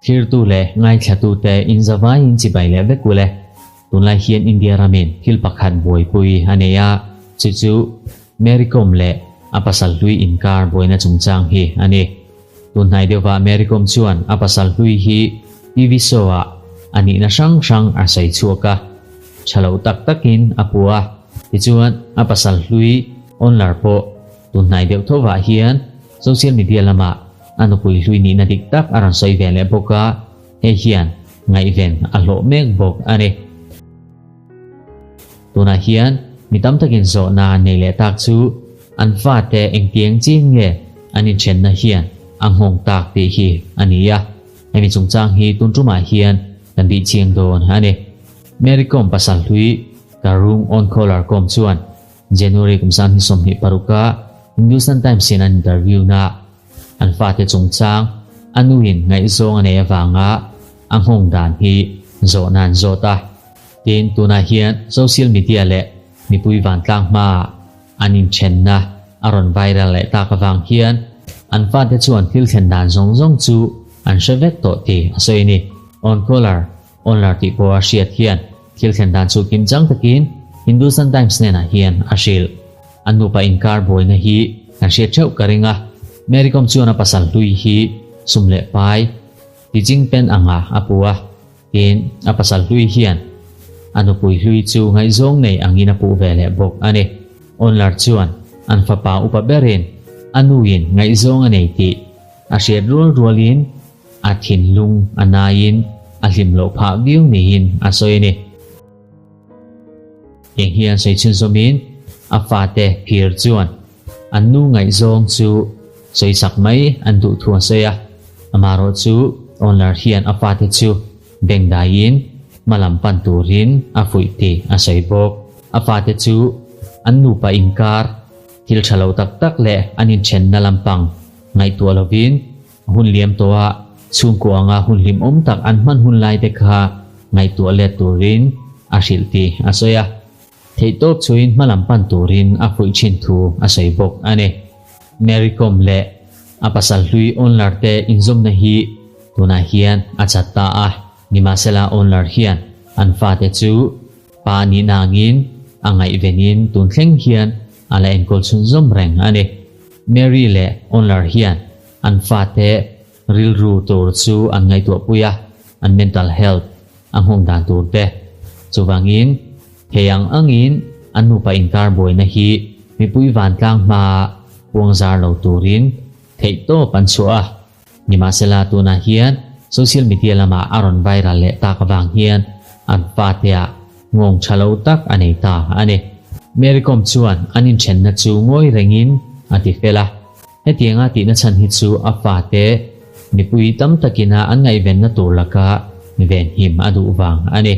Thirtu leh ngaithlatute inzavaiin chibai leh vek ule. Tunlai hian India ramin thil pakhat buaipui a nei a, chu chu Mary Kom leh a pasal hlui inkar buaina chungchang hi a ni. Tunhnai deuhvah Mary Kom chuan a pasal hlui hi TV show-ah a nihna hrang hrang a sawi chhuak a, tha lo tak takin a pu a. Tichuan, a pasal hlui Onlar pawh tunhnai deuh thovah hian social media lamah a nupui hlui nihna dik tak a rawn sawi ve leh bawk a, hei hian ngaihven a hlawh mek bawk a ni. Tunah hian mi tam takin zawhna an nei leh tak chu an fate engtiang chin nge an inthenna hian a nghawng tak tih hi a ni a. Hemi chungchang hi tun tumah hian kan bih chiang dawn a ni. Mary Kom pasal hlui Karung On Collar Kom chuan January kum 2026-a Hindustan Times in an interview na an fate chungchang a nuin ngaihzawng a nei avanga a nghawng dan hi zawhna an zawt a. Tin, tunah hian social media leh mipui vantlang hmaah an inthenna a rawn viral leh tak avang hian an fate chuan thil thlen dan zawng zawng chu an hre vek tawh tih a sawi a ni. On caller, Onlar tih pawha hriat hian thil thlen dan chu kim chang takin Hindustan Times hnenah hian a hrilh. An nupa inkar buaina hi kan hriat theuh ka ring a, Mary Kom chuan a pasal hlui hi sum leh pai ti ching pen anga a pu a, tin a pasal hlui hian a nupui hlui chu ngaihzawng nei angin a puh ve leh bawk a ni. Onlar chuan an fapa upa berin a nuin ngaihzawng a nei tih a hriat rual rualin A thinlung a naiin a hlim loh phah viau niin a sawi a ni. Eng hian sawi chhunzawmin a fate phir chuan an nu ngaihzawng chu sawisak mai an duh thu a sawi a. Amaherawh chu Onlar hian a fate chu bengdaiin hmalam pan turin a fuih tih a sawi bawk. A fate chu an nupa inkar thil tha lo tak tak leh an inthenna lampang ngaihtuah lovin A hun liam tawh a, chhungkua anga hun hlimawm tak an hman hun lai te kha ngaihtuah let turin a hrilh tih a sawi a. Theihtawp chhuiin hmalam pan turin a fuih thin thu a sawi bawk a ni. Mary Kom leh a pasal hlui Onlar te inzawmna hi tunah hian a chat ta a, nimahsela Onlar hian an fate chu pa nihna angin a ngaihvenin tun thleng hian a la enkawl chhunzawm reng a ni. Mary leh Onlar hian An fate rilru tur chu an ngaihtuahpui a, an mental health a nghawng dan tur te. Chuvangin, thei ang angin an nupa inkar buaina hi mipui vantlang hmaa puangzar lo turin theihtawp an chhuah a. Nimahsela tunah hian social media lamah a rawn viral leh tak avang hian an fateah nghawng tha lo tak a nei ta a ni. Mary Kom chuan an inthenna chu ngawi rengin a ti fel a. Hetianga tihna chhan hi chu a fate mipui tam takina an ngaihvenna tur laka venhim a duh vang a ni.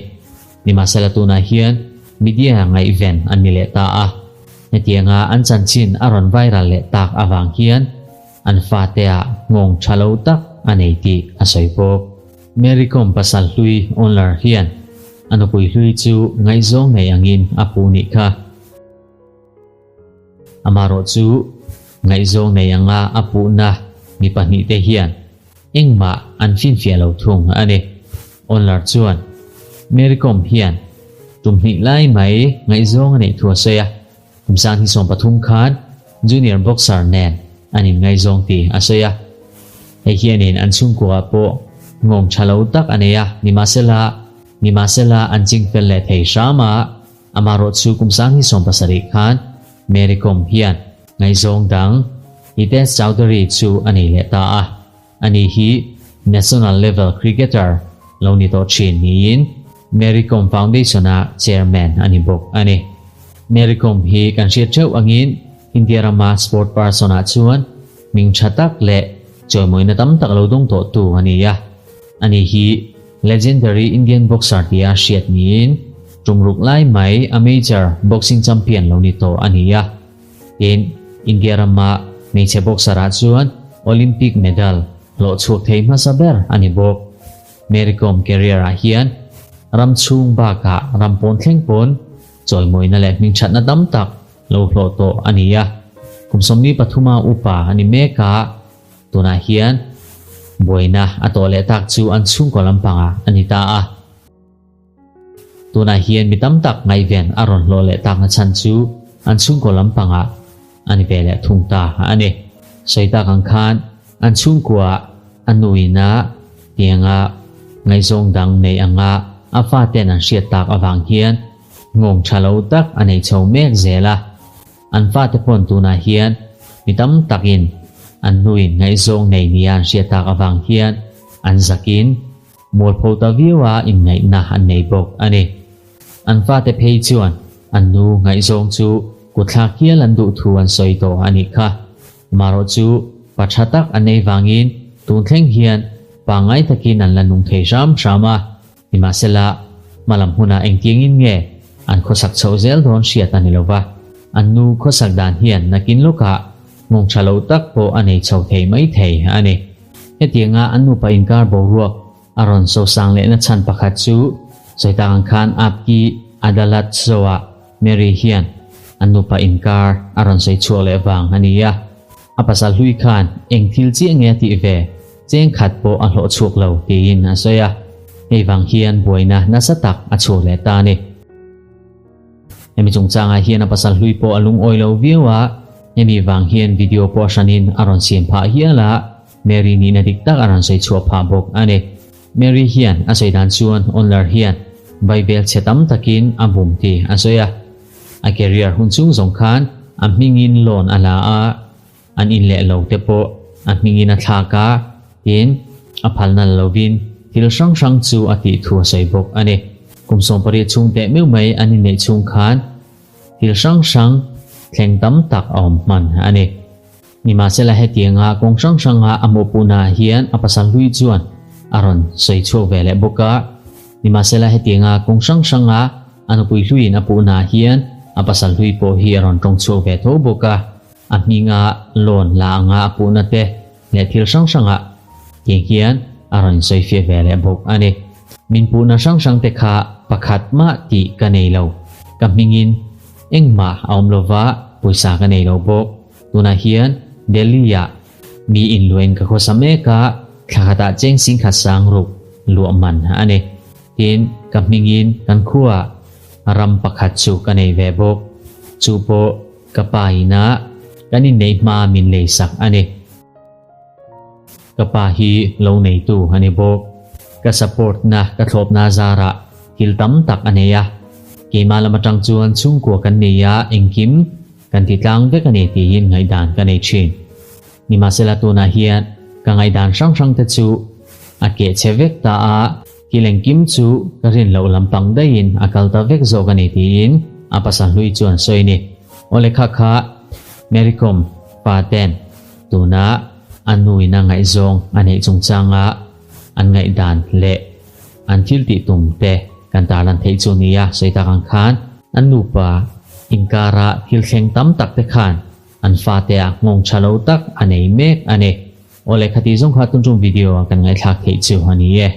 Nimahsela tunah hian media ngaihven an ni leh ta a. Hetianga an chanchin a rawn viral leh tak avang hian an fateah nghawng tha lo tak a nei tih a sawi bawk. Mary Kom pasal hlui Onlar hian a nupui hlui chu ngaihzawng nei angin a puh nih kha. Amaherawh chu ngaihzawng nei anga a puhna mi pahnihte hian engmah an finfiah lo thung a ni. Onlar chuan Mary Kom hian tum hnih lai mai ngaihzawng a neih thu a sawi a, kum 2013 khan junior boxer nen an inngaihzawng tih a sawi a. Hei hianin an chhungkuaah pawh nghawng tha lo tak a nei a, nimahsela nimahsela an chingfel leh thei hram a. Amaherawh chu kum 2017 khan Mary Kom hian ngaihzawng dang Hitesh Chaudhary chu a nei leh ta a. Ani hi national level cricketer lo ni tawh thin niin Mary Kom Foundation-a chairman a ni bawk a ni. Mary Kom hi kan hriat theuh angin India rama sport person-ah chuan hming tha tak leh chawimawina tam tak lo dawng tawhtu a ni a. Ani hi Legendary Indian boxer tia hriat niin tum ruk lai mai a major boxing champion lo ni tawh a ni a. Tin, India rama hmeichhe boxer ah chuan Olympic medal hlawh chhuak thei hmasa ber a ni bawk. Mary Kom career ah hian ram chhung bakah ram pawn thleng pawn chawimawina leh hmingthatna tam tak lo hlawh tawh a ni a. Kum 23 a upa a ni mek a. Tunah hian buaina a tawh leh tak chu an chhungkaw lampangah a ni ta a. Tunah hian mi tam tak ngaihven a rawn hlawh leh takna chhan chu an chhungkaw lampangah a ni ve leh thung ta a ni. Sawi tak ang khan an chhungkua a nuina tianga ngaihzawng dang nei anga a faten an hriat tak avang hian nghawng tha lo tak a nei chho mek zel a. An fate pawn tunah hian mi tam takin an nuin ngaihzawng nei nia an hriat tak avang hian an zakin Mualpho ta viau a inngaihna an nei bawk a ni. An fate phei chuan an nu ngaihzawng chu kutthlak hial an duh thu an sawi tawh a nih kha. Marawh chu pa tha tak an nei vangin tun thleng hian pangngai takin an la nung thei hram hram a. Nimahsela, hmalam hunah engtiangin nge an khawsak chhoh zel dawn hriat a ni lo va. An nu khawsak dan hian nakin lawkah nghawng tha lo tak pawh a nei chho thei mai thei a ni. Hetianga an nupa inkar boruak a rawn sosang lehna chhan pakhat chu sawi tak ang khan Aapki Adalat Show-ah Mary hian an nupa inkar a rawn sawi chhuak leh vang a ni a. A pasal hlui khan eng thil chiah nge a tih ve, cheng khat pawh a hlawh chhuak lo tiin a sawi a. Hei vang hian buaina nasa tak a chhuak leh ta a ni. Hemi chungchangah hian a pasal hlui pawh a lungawi lo viau a, hemi vang hian video pawh a hranin a rawn siam phah hial a, Mary nihna dik tak a rawn sawi chhuah phah bawk a ni. Mary hian a sawi dan chuan Onler hian Bible chhe tam takin a bum tih a sawi a, a career hun chung zawng khan a hmingin loan a la a, An in leh lo te pawh a hmingin a thlak a, tin, a phalna la lovin thil hrang hrang chu a tih thu a sawi bawk a ni. Kum 18 chhung teh meuh mai an inneih chhung khan thil hrang hrang thleng tam tak a awm hman a ni. Nimahsela hetianga kawng hrang hranga a mawhpuhnaah hian a pasal hlui chuan a rawn sawi chhuak ve leh bawk a. Nimahsela hetianga kawng hrang hranga a nupui hluiin a puhnaah hian a pasal hlui pawh hi a rawn tawng chhuak ve tho bawk a. A hminga loan la anga a puhna te leh thil hrang hrangah tiang hian a rawn insawifiah ve leh bawk a ni. Min puhna hrang hrang te kha pakhat mah tih ka nei lo. Ka hmingin engmah a awm lova pawisa ka nei lo bawk. Tunah hian Delhi-ah mi inluain ka khawsa mek a, thla khatah cheng singkhat sang ruk luah man a ni. Tin, ka hmingin kan khuaah ram pakhat chu ka nei ve bawk. Chu pawh Ka pa inah kan inneih hma min leisak a ni. Ka pa hi lo neitu a ni bawk. Ka support na ka thlawpna zarah thil tam tak a nei a. Keimah lam atang chuan chhungkua kan nei a, engkim kan ti tlang vek a ni tiin ngaihdan ka nei thin. Nimahsela tunah hian ka ngaihdan hrang hrang te chu a keh chhe vek ta a. Thil engkim chu ka rin loh lampang daihin a kal ta vek zawk a ni tiin a pasal hlui chuan sawi ni. Awle kha kha Mary Kom pa ten tuna a nuin a ngaihzawng a neih chungchanga an ngaihdan leh an thil tih tum te kan tarlan theih chu nia sawi tak ang khan an nupa inkara thil thleng tam tak te khan an fate ah nghawng tha lo tak a nei mek a ni. Awle khati zawng kha tuntum video ah kan ngaihthlak theih chu a ni e.